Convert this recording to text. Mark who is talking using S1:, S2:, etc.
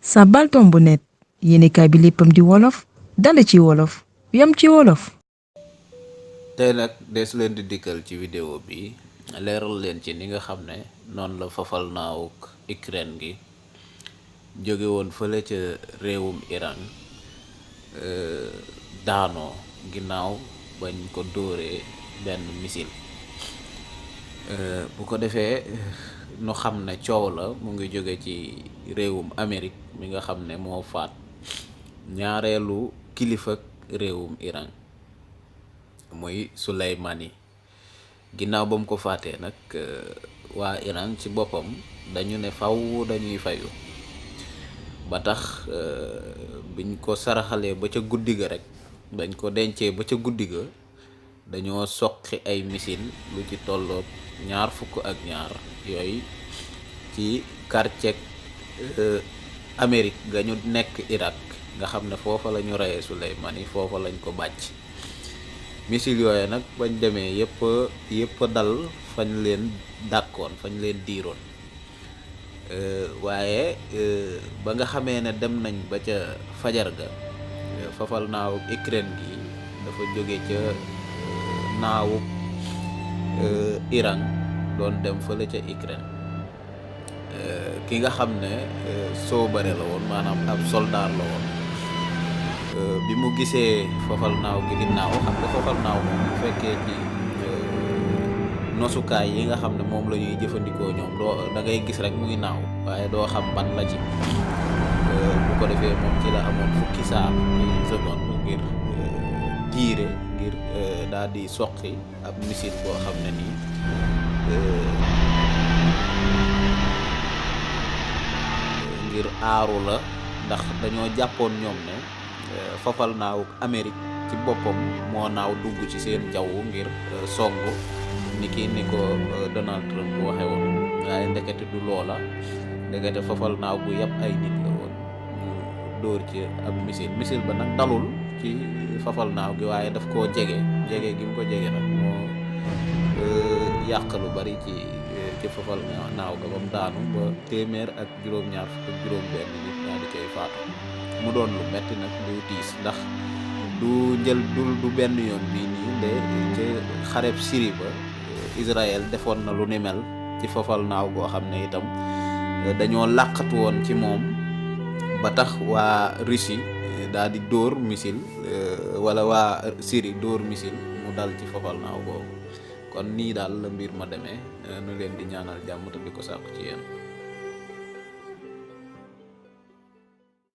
S1: Sabaltombonet yéenekaay bi léppam di wolof dale ci wolof yam ci wolof.
S2: tey nag des leen di dikkal ci vidéo bi leeral leen ci ni nga xam ne noonu la fafal naawuk Ukraine gi jóge woon fële ca réewum Iran daanoo ginnaaw bañ ko dóoree benn missile bu ko defee nu xam ne coow la mu ngi jóge ci réewum Amérique mi nga xam ne moo faat ñaareelu kilifa réewum Iran muy Soleimani ginnaaw ba mu ko faatee nag waa Iran ci boppam dañu ne faw dañuy fayu ba tax biñ ko saraxalee ba ca guddi ga rek dañ ko dencee ba ca guddi ga dañoo soqi ay missile lu ci tolloog 22 yooyu ci quartier Amérique ga ñu nekk Irak nga xam ne foofa la ñu reyee Soleimani foofa lañ ko bàcc missile yooyu nag bañ demee yëpp dal fañ leen dàkkoon fañ leen diiroon waaye ba nga xamee ne dem nañ ba ca fajar ga fafal naawu Ukraine gi dafa jóge ca naawu Iran doon dem fële ca Ukraine ki nga xam ne soobare la woon maanaam ab soldaar la woon bi mu gisee fafal naaw gi ginnaaw xam nga fafal naaw moom bu fekkee ci nosukaay yi nga xam ne moom la ñuy jëfandikoo ñoom da ngay gis rek muy naaw waaye doo xam ban la ci bu ko defee moom ci la amoon fukki seconde ngir tiire ngir daal di soqi ab missile boo xam ne nii ngir aaru la ndax dañoo jàppoon ñoom ne fafal naaw Amérique ci boppam moo naaw dugg ci seen jaww ngir songu ni ko Donald Trump waxe woon waaye ndekete du loola ndekete fafal naaw bu yàpp ay nit la woon ñu dóor ci ab missile ba nag dalul ci fafal naaw gi waaye daf koo jege gi mu ko jege nag moo yàq lu bari ci fafal naaw ga ba mu daanu ba téeméer ak juróom-ñaar fukk ak juróom-benn nit daal di cay faatu mu doon lu metti nag lu tiis ndax du benn yoon bii nii de ca xareb Syrie ba Israël defoon na lu ni mel ci fafal naaw goo xam ne itam dañoo làqatu woon ci moom ba tax waa Russie daal di dóor missile wala waa Syrie dóor missile mu dal ci fafal naaw googu kon nii daal la mbir ma demee nu leen di ñaanal jàmm te di ko sàkku ci yéen